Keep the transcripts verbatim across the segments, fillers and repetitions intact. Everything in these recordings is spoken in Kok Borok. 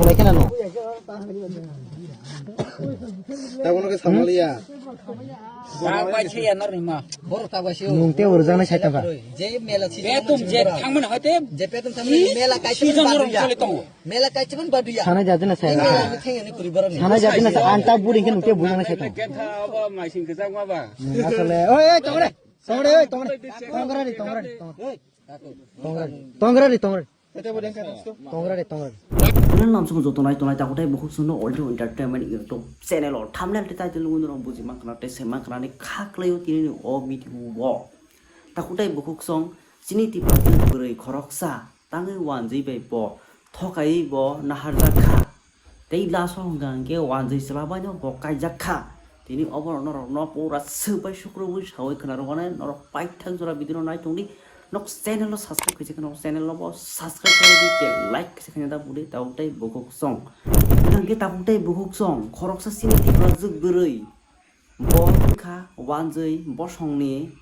Bolai kheno no. Tabuk no khe samaliya. Tak bai se ya nor ni ma. Borok tak bai se. Nung te urjak nai sai tongkha. Je mela si. Betum je thangmani hoite. Je betum thangmani mela kaisa season ba rok duya. Choli tongo. Mela kaisa ban ba duya. Sana jadi na sai. Mela ni thengni kuri borok ni. Sana jadi na sai. Anta buri khe nung te bujak nai sai tongkha. Ketha abo maising kejak ma ba. Asole. Oi, oi, tongre. Tongre, oi, tongre. Tongre, tongre. Tongre, tongre. Tongrari, tongrari. Tongrari, tongrari. Punan lamsong joto nai tonai takutai bukhuk songno Audio Entertainment YouTube channel o thumbnail tei title nugwi norok buji mankha tei se mankha ni kha kwlai o tini ni o video o. Takutai bukhuk song chini tipra bwrwi khoroksa tangwi wanjwi bai bo thokai bo naharjak kha. Tei last o hwnkha hwnkhe wanjwi chwla baino bo kaijak kha. Tini obo norokno pura swk bai sukrubwi sawi khwnarwknai norok paithak jora video no nai tongdi. Nok channel no subscribe khaisa kheno channel no bo subscribe khaidi tei like khaisa kheno da budi tabuk tei bukhuk song. Hwnkhe tabuk tei bukhuk song khoroksa chini tipra bwrwi. Bo wngkha wanjwi bosongni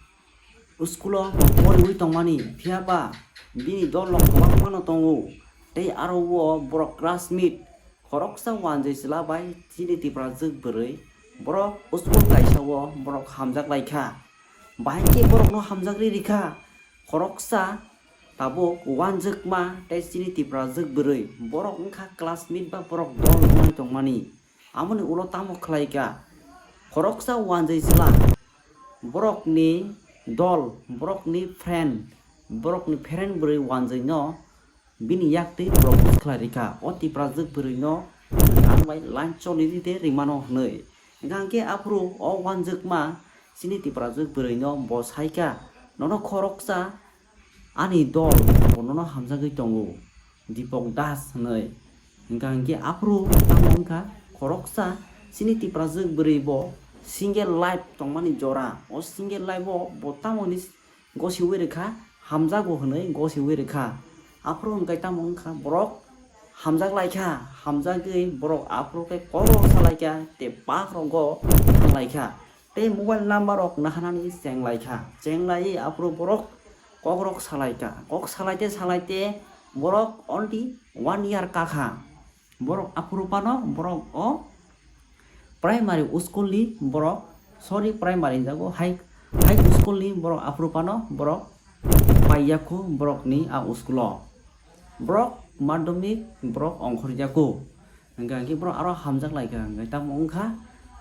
school o poriwi tongmani, phiyaba bini dol rok kwbangma no tongo, tei aro o borok classmate khoroksa wanjwi chwla bai chini tipra bwrwi borok school kaisa o borok hamjak lai kha, bahai khe borok no hamjak ri rikha khoroksa tabuk wanjwkma tei chini tipra bwrwi borok wngkha classmate ba borok dol wngwi tongmani. Aboni ulo tamo khlai kha? Khoroksa wanjwi chwla, borokni dol, borokni friend, borokni friend bwrwi wanjwino bini yaktwi propose khlai rikha. O tipra bwrwino ang bai line choli ride rimano hwnwi. Hwnkha hwnkhe aphuru o wanjwkma chini tipra bwrwino bo saikha, nono khoroksa ani dol bo nono hamjagwi tongo, Dipok Das hwnwi. Hwnkha hwnkhe aphuru tamo wngkha khoroksa chini tipra bwrwi bo single life tongmani jora. O single life o bo tamo hwnwi gosiwi rwkha, hamjago hwnwi gosiwi rwkha. Aphuru hwnkhe tamo wngkha borok hamjak lai kha, hamjagwi borok aphuru khe kok rok sa lai kha tei bak rokgo thang lai kha. Tei mobile number rok naharnani cheng lai kha. Cheng laiwi aphuru borok kok rok salai kha. Kok salaite salaite borok only one year ka kha. Borok aphuru phano borok o primary school ni borok, sorry, primary jago, high, high school ni borok aphuru phano borok pai yakho borok ni a school o. Borok madhyamik borok ongkhor yakho. Hwnkha hwnkhe borok aro hamjak lai kha, hwnkhe tamo wngkha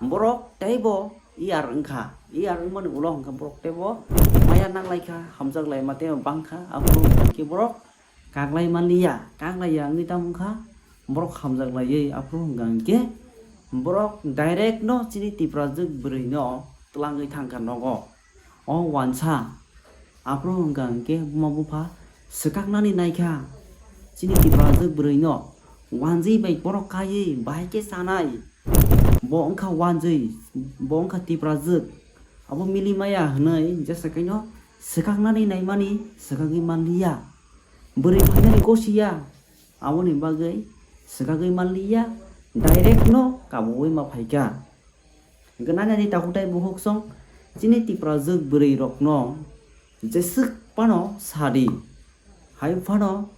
borok teibo iyar wngkha, iyar wngmani ulo hwnkha borok teibo maya nang lai kha, hamjak lai ma teibo bang kha, aphuru hwnkha hwnkhe borok kaklai manliya, kaklaiya wngwi tamo wngkha borok hamjak laiwi, aphuru hwnkha hwnkhe borok direct no chini tipra bwrwino twlangwi thangkha nogo. O wansa aphuru hwnkha hwnkhe buma bupha swkaknani naikha chini tipra bwrwino wanjwi bai borok kaiwi bahai khe chanai. Bo wngkha wanjwi, bo wngkha tipra jwk. Abo mili maya hwnwi jesa kaino swkaknani naimani swkagwi manliya. Bwrwi phainani gosiya, aboni bagwi swkagwi manliya, direct no kabui ma phaikha. Hwnkhe nainani takhuk tei bukhuk song chini tipra jwk bwrwi rokno jeswk phano sadi. Hai phano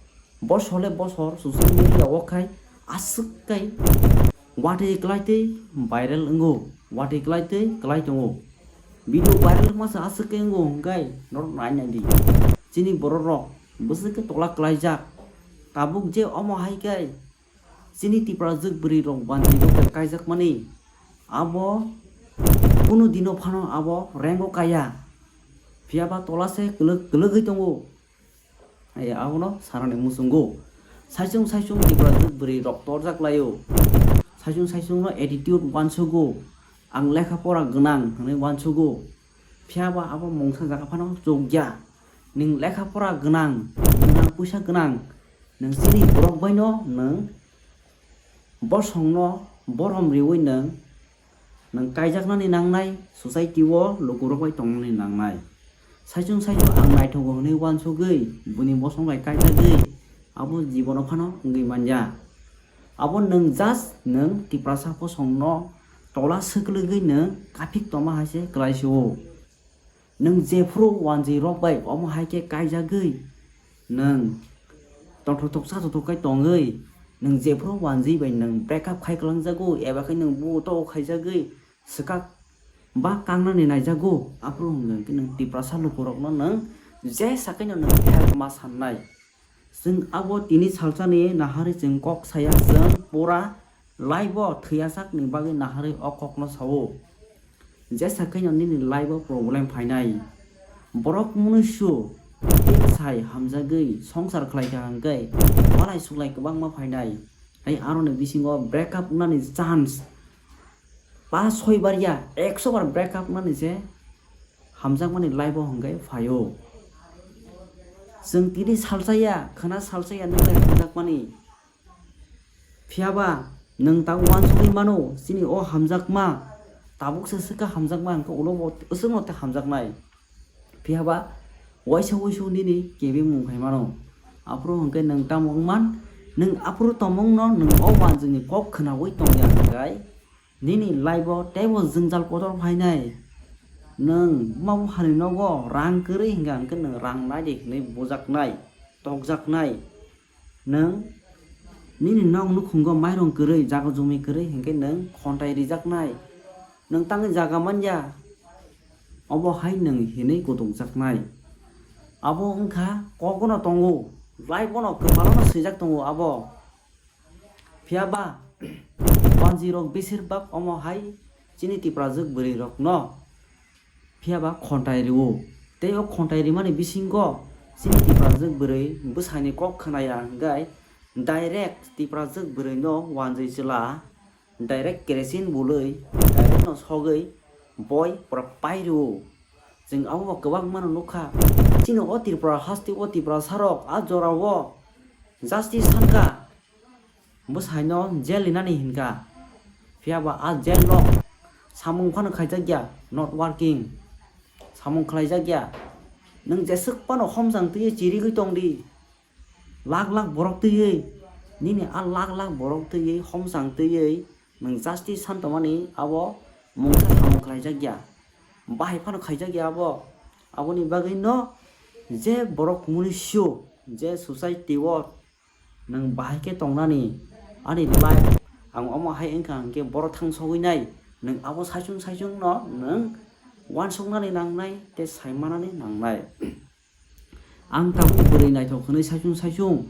bosole bosor social media o khai aswk kai watwi kwlai tei viral wngo, watwi kwlai tei kwlai tongo. Video viral wngma se aswk kai wngo hwnkhe norok nai nai di. Chini borok rok bwswk khe tola kwlaijak. Tabuk je omo hai khe chini tipra jwk bwrwi rok banchi rok bai kaijak mani. Abo kunu dino phano abo rengo kaya. Phiyaba tola se kwlwk, kwlwgwi tongo. Ai, abono sarani muchungo. Saichung saichung tipra jwk bwrwi rok torjak laio. Saichung saichung no attitude wansugo. Ang lekha pora gwnang hwnwi wansugo. Phiyaba abo mungsa jaga phano chukya. Nwng lekha pora gwnang, nwng puisa gwnang, nwng chini borok baino nwng bosongno borom riwi nwng, nwng kaijaknani nangnai, society o lukurok bai tongnani nangnai. Saichung saichung ang naithogo hwnwi wansugwi, buini bosong bai kaijagwi, abo jibono phano wngwi manya. Abo nwng just nwng Tiprasa bosongno tola swkwlwgwi nwng kaphik tongma hai se kwlai se-o. Nwng jephuru wanjwi rok bai omo hai khe kaijagwi, nwng tongthokthok chathothok khe tongwi, Nwng jephuru wanjwi bai nwng break up khai kwlangjago, eba khe nwng buto khaijagwi swkak ba kangnani naijago, aphuru hwnkhe nwng Tiprasa lukurokno nwng je sakhaino nwng help ma sannai. Chwng abo tini salsani naharwi chwng kok saya, chwng pura life-o thwiyasakni bagwi naharwi o kokno sao. Jesa khe no nini life-o problem phainai. Borok munusu tei bwsai hamjagwi songsar khlaikha hwnkhe walai suklai kwbangma phainai. Tei aroni bisingo break up wngnani chance pa soi bar ya, ekso bar break up wngnani se hamjakmani life-o hwnkhe phaio. Chwng tini salsa ya, khwna salsa ya, nwng bai hamjakmani. Phiya ba nwng tabuk uansugwi mano, chini o hamjakma tabuk se swkha hamjakma, hwnkhe ulo bo aswkno tei hamjaknai. Phiya ba waisa wuisu nini kebengmung khai mano. Aphuru hwnkhe nwng tamo wng man, nwng aphuru tongmungno nwng o uansugni kok khwnaui tongya hwnkhe nini life-o teibo jwngjal kotor phainai. Nwng buma buphani nogo rang kwrwi hwnkha hwnkhe nwng rang nai di hwnwi bujaknai, tokjaknai. Nwng nini nok nukhungo mairung kwrwi, jaga jumi kwrwi hwnkhe nwng khonthai rijaknai. Nwng tangwi jaga manya, obo hai nwng hinwi kutukjaknai. Abo wngkha kogono tongo, life-o no kwpalo no swijak tongo abo. Phiya ba wanjwi rok besir bak omo hai chini Tiprajwk bwrwi rokno phiya ba khonthai rwo. Tei o khonthai rimani bisingo chini Tiprajwk bwrwi bwsani kok khwnaya hwnkhe direct Tiprajwk bwrwino wanjwi chwla direct kerosene bului direct no sogwi boi pura pai rwo. Chwng abo bo kwbangma no nukha. Chini o Tripura haste o Tiprasa rok a jora o justice sankha. Bwsaino jail rinani hinkha. Phiya ba a jail no samung phano khaijakya, not working. Samung khlaijakya. Nwng jeswk phano homjang twiwi chirigwi tongdi. Lak lak borok twiwi, nini a lak lak borok twiwi homjang twiwi nwng justice san tongmani abo mungsa samung khlaijakya. Bahai phano khaijakya abo. Aboni bagwi no je borok munisyo, je society o nwng bahai khe tongnani, ani life ang omo hai wngkha hwnkhe borok thang sogwi nai, nwng abo saichung saichung no nwng uansuknani nangnai tei saimanani nangnai. Ang tabuk bwrwi naithok hwnwi saichung saichung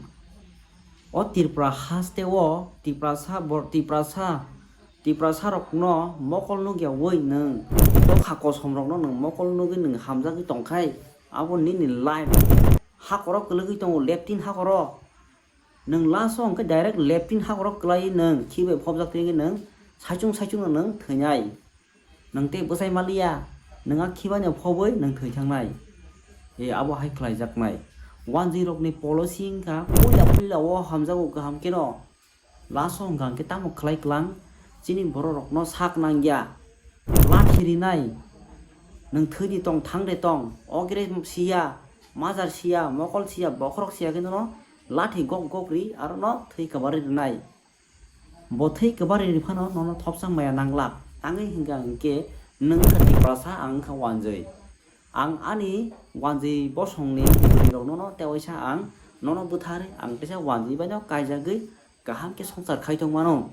o Tripura haste o Tiprasa bor-, Tiprasa, Tiprasa rokno mokol nukya wi nwng, tokha kosom rokno nwng mokol nugwi nwng hamjagwi tongkhai, abo nini life. Hakhoro kwlwgwi tongo, leptin hakhoro. Nwng last o hwnkhe direct leptin hakhoro kwlaiwi nwng khibai phobjak twi nwng saichung saichung no nwng thwinai. Nwng tei bwsai maliya, nwng a khibani phobwi nwng thwi thangnai. E, abo hai khlaijaknai. Wanjwi rokni policy wngkha puila puila o hamjago kaham kheno. Last o hwnkha hwnkhe tamo khlai klang, chini borok rokno sak nangya. Lathi rinai. Nwng thwi di tong, thang de tong, ogre siya, majar siya, mokol siya, bokhorok siya khe nono lathi gok gok ri aro no thwi kwbari rinai. Bo thwi kwbari ri phano nono thopsa maya nanglak. Tangwi hwnkha hwnkhe nwng wngkha Tiprasa, ang wngkha wanjwi. Ang ani wanjwi bosongni bwrwi rokno no tewaisa ang nono bwthar ang teisa wanjwi bai no kaijagwi kaham khe swngchar khai tong mano.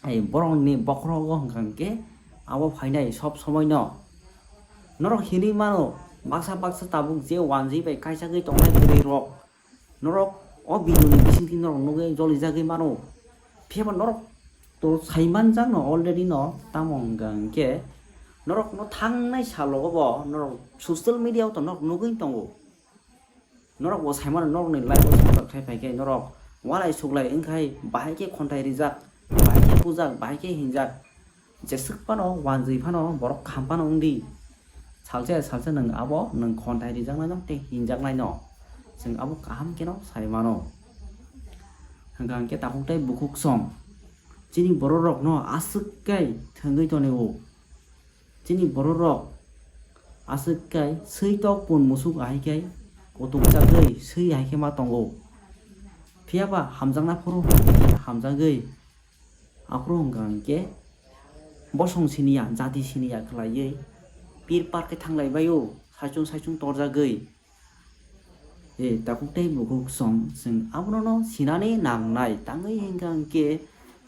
Ai borokni bokhorogo hwnkha hwnkhe abo phainai sob somoi no. Norok hinwi mano baksa baksa tabuk je wanjwi bai kaijagwi tongnai bwrwi rok. Norok o video ni bisingtwi norok nugwi jolijagwi mano. Phiya ba norok to saimanjak no already no, tamo hwnkha hwnkhe norok no thangnai salo bo norok social media o to norok nugwi tongo. Norok bo saimano norokni life o swngchar khai phai khe norok walai suklai wngkhai bahai khe khonthai rijak, bahai khe bujak, bahai khe hinjak. Jeswk phano wanjwi phano borok kaham phano wngdi. Salsa ya salsa nwng abo nwng khonthai rijaknaino tei hinjaknaino. Chwng abo kaham kheno sai mano. Hwnkha hwnkhe takhuk tei bukhuk song chini bororokno aswk khe thwngwi tonio. Chini bororok aswk khe swi tok pun musuk ahai khe kutukjagwi swi ahai khe ma tongo. Phiya ba hamjakna phuru hamjagwi Aphuru hwnkha hwnkhe bosong siniya, jati siniya khlaiwi pir par khe thanglaibaio, saichung saichung torjagwi. E, takhuk tei bukhuk song, chwng abono no sinani nangnai, tangwi hwnkha hwnkhe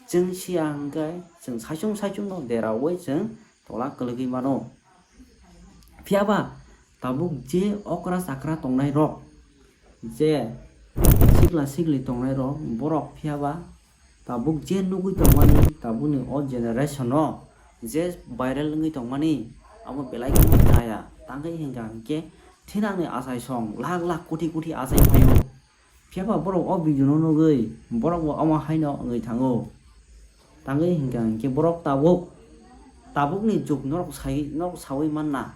chwng siya hwnkhe chwng saichung saichung no deraui chwng tola kwlwgwi mano. Phiyaba tabuk je okra chakra tongnai rok, je sikla sikli tongnai rok, borok phiyaba tabuk je nugwi tongmani, tabukni o generation o je viral wngwi tongmani, abo belai kheno chaya. Tangwi hwnkha hwnkhe thinangni achai song lakh lakh koti koti achai phaio. Phiyaba borok o video no nugwi borok bo omo haino wngwi thango. Tangwi hwnkha hwnkhe borok tabuk, tabukni jug norok sai, norok saui manna.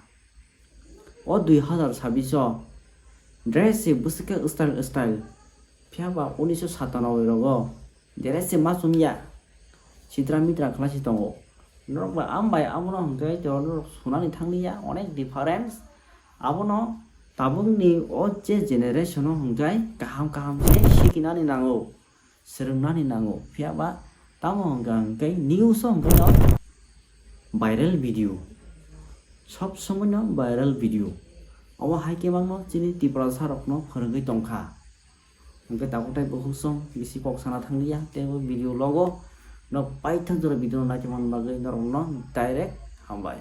O dui hazar sabbish o dress se bwswk khe style style. Phiyaba unisho satanoboi rogo dress se ma chumya. Sitra mitra khlai se tongo. Norok bai, am bai abono hwnkhe to norok sunani thangliya, onek difference. Abono tabukni o je generation o hwnkhe kaham kaham se sikinani nango, swrwngnani nango. Phiyaba tamo hwnkha hwnkhe news o hwnkhe no viral video. Sob somoi no viral video. Obo hai khe mangno chini Tiprasa rokno phwrwngwi tongkha. Hwnkhe tabuk tei bukhuk song bisi kok sana thangliya, tei bo video logo no paithak jora video no naikhe man bagwi norokno direct hambai.